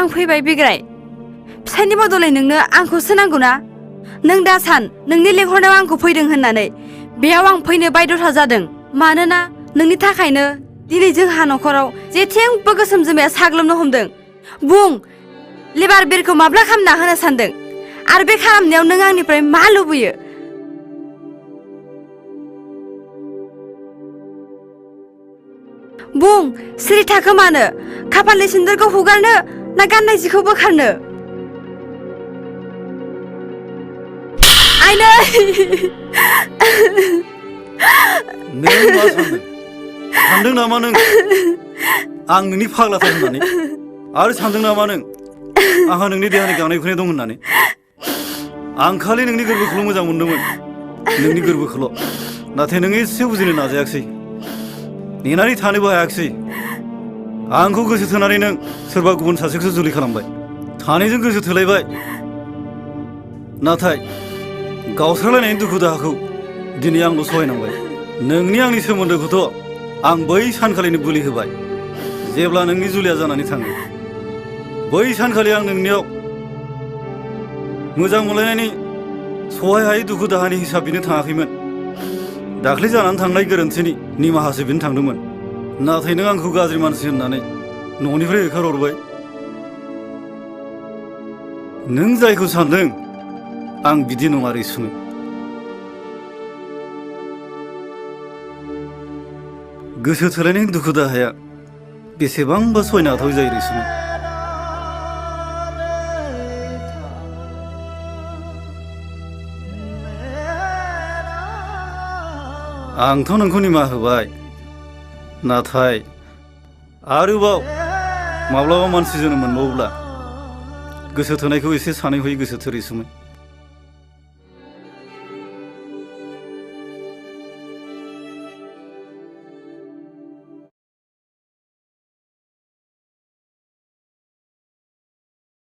आं फैबाय बिग्राय फिसायनि बदलै नोंनो आंखौसो नांगौना नों दा सान नोंनि लेंहरनायाव आंखौ फैदों होननानै बेयाव आं फैनो बायद'था जादों मानोना नोंनि थाखायनो दिनै जोंहा न'खराव जेथिंबो गोसोम जोमाया साग्लोबनो हमदों बुं लेबार बिरखौ माब्ला खालामना होनो सानदों आरो बे खालामनायाव नों आंनिफ्राय मा लुबैयो बुं सिरि थाखो मानो खाफालनि सिन्दुरखौ हुगारनो ना गाननाय जिखौ बोखारनो आइनै नों मा सानदों नामा नों आं नोंनि फाग्लाथार होननानै आरो सानदों नामा नों आंहा नोंनि देहानि गांनाय उखैनाय दं होननानै आं खालि नोंनि गोरबोखौल' मोजां मोनदोंमोन नोंनि गोरबोखौल' नाथाय नों एसे बुजिनो नाजायाखिसै नेनानै थानोबो हायाखिसै आंखौ गोसो थोनानै नों सोरबा गुबुन सासेखौसो जुलि खालामबाय सानैजों गोसो थोलायबाय नाथाय गावस्रालायनायनि दुखु दाहाखौ दिनै आंल' सहायनांबाय नोंनि आंनि सोमोन्दोखौथ' आं बै सानखालिनो बोलि होबाय जेब्ला नोंनि जुलिया जानानै थाङो बै सानखालि आं नोंनियाव मोजां मोनलायनायनि सहाय हायै दुखु दाहानि हिसाब बिनो थाङाखैमोन दाख्लै जानानै थांनाय गोरोन्थिनि निमाहासो बिनो थांदोंमोन नाथाय नों आंखौ गाज्रि मानसि होननानै न'निफ्राय होखारहरबाय नों जायखौ सानदों आं बिदि नङा रैसुमै गोसो थोलायनायनि दुखु दाहाया बेसेबांबा सहायनो हाथाव जायो रैसुमै आंथ' नोंखौ निमाहा होबाय नाथाय आरोबाव माब्लाबा मानसि जोनोम मोनबावोब्ला गोसो थोनायखौ एसे सानै हयै गोसो थो रैसुमै